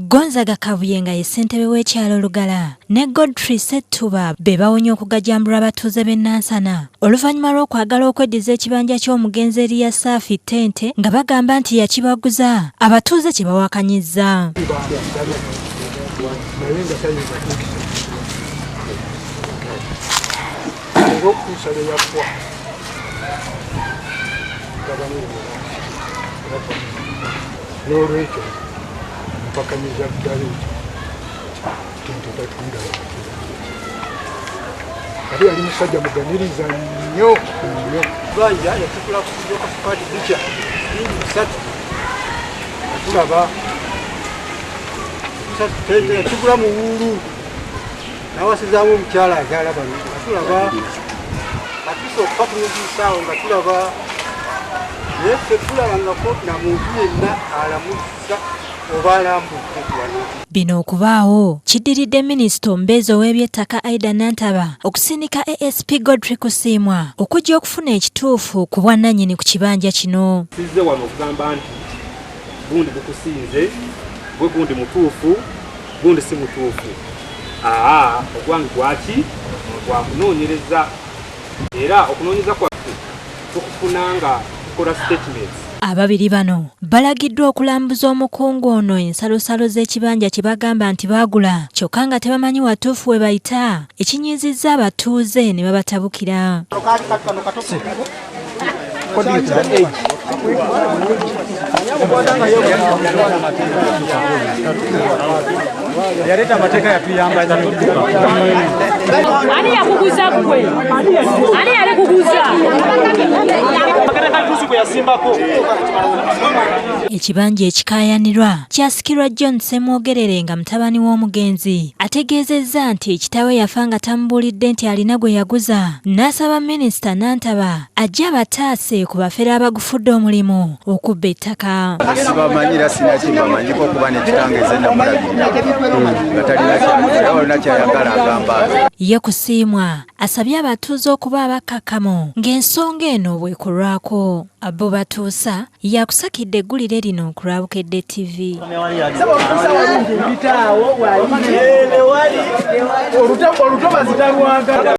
Gonzaga Kabuye nga ye ssentebe w'ekyalo Lugala ne Godfrey Ssettuba be bawonye okugajambulwa abatuuze b'e Nansana oluvannyuma lw'okwagala okweddiza ekibanja ky'omugenzi Eriya Saafi Ttente nga bagamba nti yakibaguza abatuuze kye bawakanyizza. N'olwekyo mpakanyiza ddala ekyo kintu tatunda ate yali musajja muganiriza nnyo nnyo. Banja yatukula kujoka bikya bingi bisatu atulaba yakigula mu wuulu nawasizaamu omukyala azaala bano nga tulaba atuuse okufa tumuziisaawo nga tulaba naye ffe tulabangako na muntu yenna alamuzza oba alambudde wano. Bino okubaawo kiddiridde minisita omubeezi ow'ebyettaka Aida Nantaba okusindika ASP Godfrey Kusiimwa okujja okufuna ekituufu ku bwannannyini ku kibanja kino. Sizze wano okugamba nti gundi gukusinze, gwe gundi mutuufu, gundi si mutuufu. Aa, ogwange gwaki? Gwa kunoonyereza, era okunoonyereza kwaffe tukufuna nga tukola statements. Ababiri bano balagiddwa okulambuza omukungu ono ensalosalo z'ekibanja kye bagamba nti baagula kyokka nga tebamanyi watuufu we bayita ekinyiizizza abatuuze ne babatabukira. Yaleeta amateeka yatuyamba nnyo. Ani yakuguza ggwe? Ani yalikuguza? Ekibanja ekikaayanirwa kyasikirwa John Ssemwogerere nga mutabani w'omugenzi ategeezezza nti kitaawe yafa nga tamubuulidde nti alina gwe yaguza n'asaba minisita Nantaba ajje abataase ku bafere abagufudde omulimu okubba ettaka. Sibamanyi era sirina kyembamanyiko kuba ne kitange nze namulabirira nga talina kyamugera walina kyayagala agamba. Ye Kusiimwa asabye abatuuze okuba abakkakkamu ng'ensonga eno bw'ekolwako. Abu Batuusa yakusakidde eggulire lino ku lwa Bukedde TV. Olutobazi talwagala.